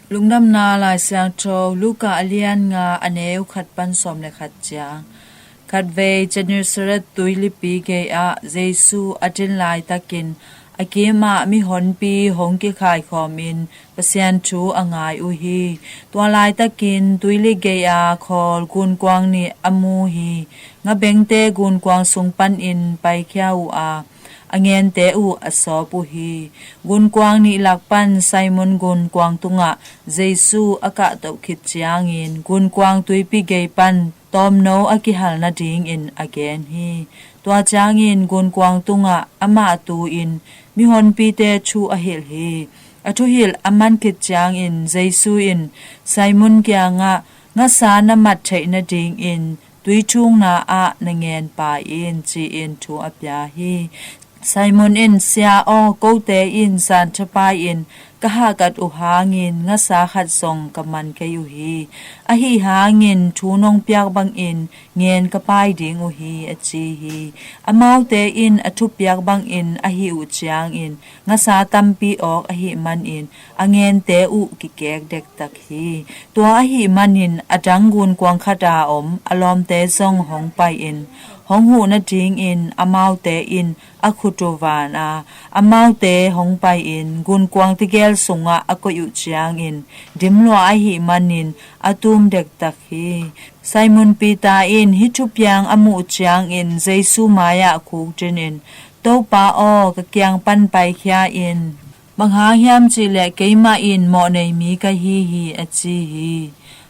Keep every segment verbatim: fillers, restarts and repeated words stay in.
Lungdamna Lai Siangtho, Luka a lian nga, a neu khat pan sawm le khat ciang. Khatvei Gennesaret tuilipi gei ah Jesu a din laitakin a kimah mihonpi hong kikhaikhawmin Pasian thu a ngai uh hi. Tua laitakin tuili gei a khawl gunkuang nih a mu hi. Ngabengte gunkuang sung panin paikhia uh a, a ngente uh a sawp uh hi. Gunkuang nih lak pan Simon gunkuang tungah Jesu a kahtoh khit ciangin gunkuang tuipi gei pan tawmno a kihal nadingin a gen hi. Tua ciangin gunkuang tungah amah tu-in mihonpite thu a hilh hi. A thuhilh a man khit ciangin Jesu in Simon kiangah, "Ngasa na mat theih nadingin tuithungna ah na ngen pai in," ci-in thu a pia hi. Simon in, "Sia aw, kote in zanthapai-in ka hahkat uh hangin ngasa khat zong ka man kei uh hi. Ahi hangin thu nong piak bangin ngen ka pai ding uh hi," a ci hi. Amaute in a thupiak bangin a hih uh ciangin ngasa tampi awk ahih manin a ngente uh kikek dektak hi. Tua ahih manin a dang gunkuang khata om a lawmte zong hong pai-in hong huh nadingin amaute in a khut uh van a, amaute hong pai-in gunkuang tegel sungah a koih uh ciangin dimluah ahih manin a tum dektak hi. Simon Peter in hih thupiang a muh ciangin Jesu mai-ah khukdinin, "Topa aw, ka kiang pan paikhia in. Bang hang hiam cihleh keimah in mawhnei mi ka hi hi," a ci hi.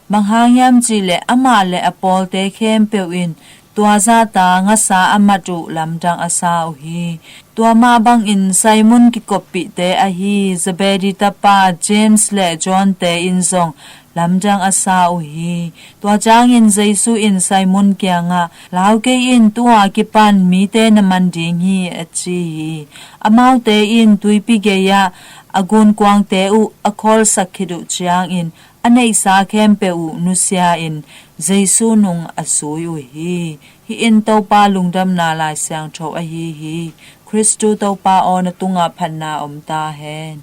Bang hang hiam cihleh amah le a pawlte khempeuh in tua zahta ngasa a mat uh lamdang a sa uh hi. Tua mah bangin Simon kikoppihte ahi Zebedee tapa James le John-te in zong lamdang a sa uh hi. Tua ciangin Jesu in Simon kiangah, "Lau kei in, tu-a kipan mite na man ding hi," a ci hi. Amaute in tuipi gei-ah a gunkuangte uh a khawlsak khit uh ciangin a neihsa khempeuh uh nusia-in Jesu nung a zui uh hi. Hih in Topa Lungdamna Lai Siangtho ahi hi. Khristu Topa aw, na tungah phatna om ta hen.